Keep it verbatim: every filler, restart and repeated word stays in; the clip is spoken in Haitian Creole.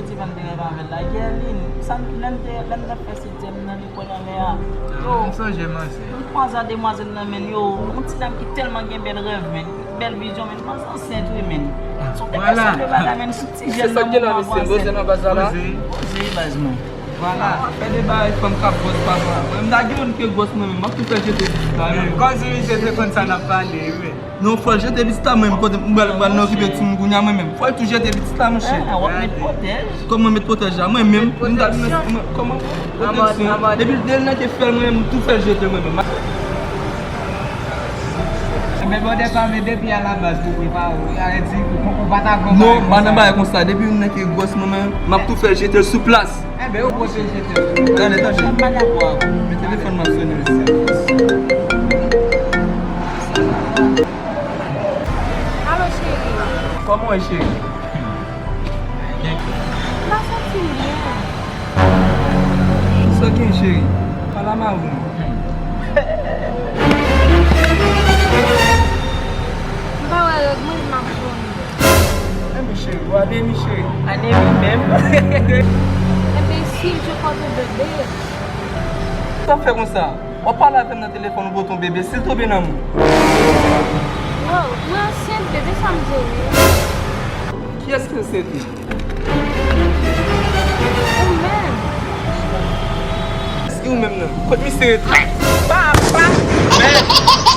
Ti fanm te rève avè l la, Guerline, sa lè n te, lè n t ap fè setyèm nan lekòl anlè a. Yo, m sonje, manzè. M kwaze a demwazèl nan, men yo, yon ti dam ki tèlman gen bèl rèv, men, bèl vizyon, men, manzè ansent, wi, men. Se yon ti jèn nan moman pou ansent. Poze, poze, baz mwen. Vwala, fè de bagay fanm k ap gwòs papa. Mwen, m ta gen youn ke gwòs mwen menm, m ap tou fè l jete pitit la, men. Kòm si misye te konn sa n ap pale, wi. Non, fò l jete pitit la, mwen menm, kote m pral, pral nan okipe timoun kounye a, mwen menm. Fò l tou jete pitit la, monchè. Ah, w ap met pwotèj. Kòman met pwotèj la? Mwen menm, m ta di, kòman pwoteksyon? Depi l nan ke fè l, mwen menm, m tou fè l jete, mwen menm. Men bòdè pa vle depi a la baz pou prepare w. Sa vle di, ou, ou pa ta pran bagay konsa. Non, m pa nan bagay konsa. Depi youn nan ke gwòs, mwen menm, m ap tou fè l jete l sou plas. Enben, ou pwoteje tèt ou. Tande, tande. Sa m pa dakò avè w. Men telefòn m ap sonnen, mesye. Alo, cheri. Kòman w ye, cheri? M pa santi m byen. Sa w gen, cheri? Pale avè m. M pa wè règ mwen, m ap vomit. Enben cheri, ou anemi cheri. Anemi menm. Enben si je pòte bebe. Sa w fè konsa? W ap pale avè m nan telefòn, ou pote yon bebe, si l tonbe nan men w. Wow, mwen ansent, bebe sa m jere. Kiyès ki ansent li? Ou menm. Èske ou menm nan? Kot misye rete? Papa! Men!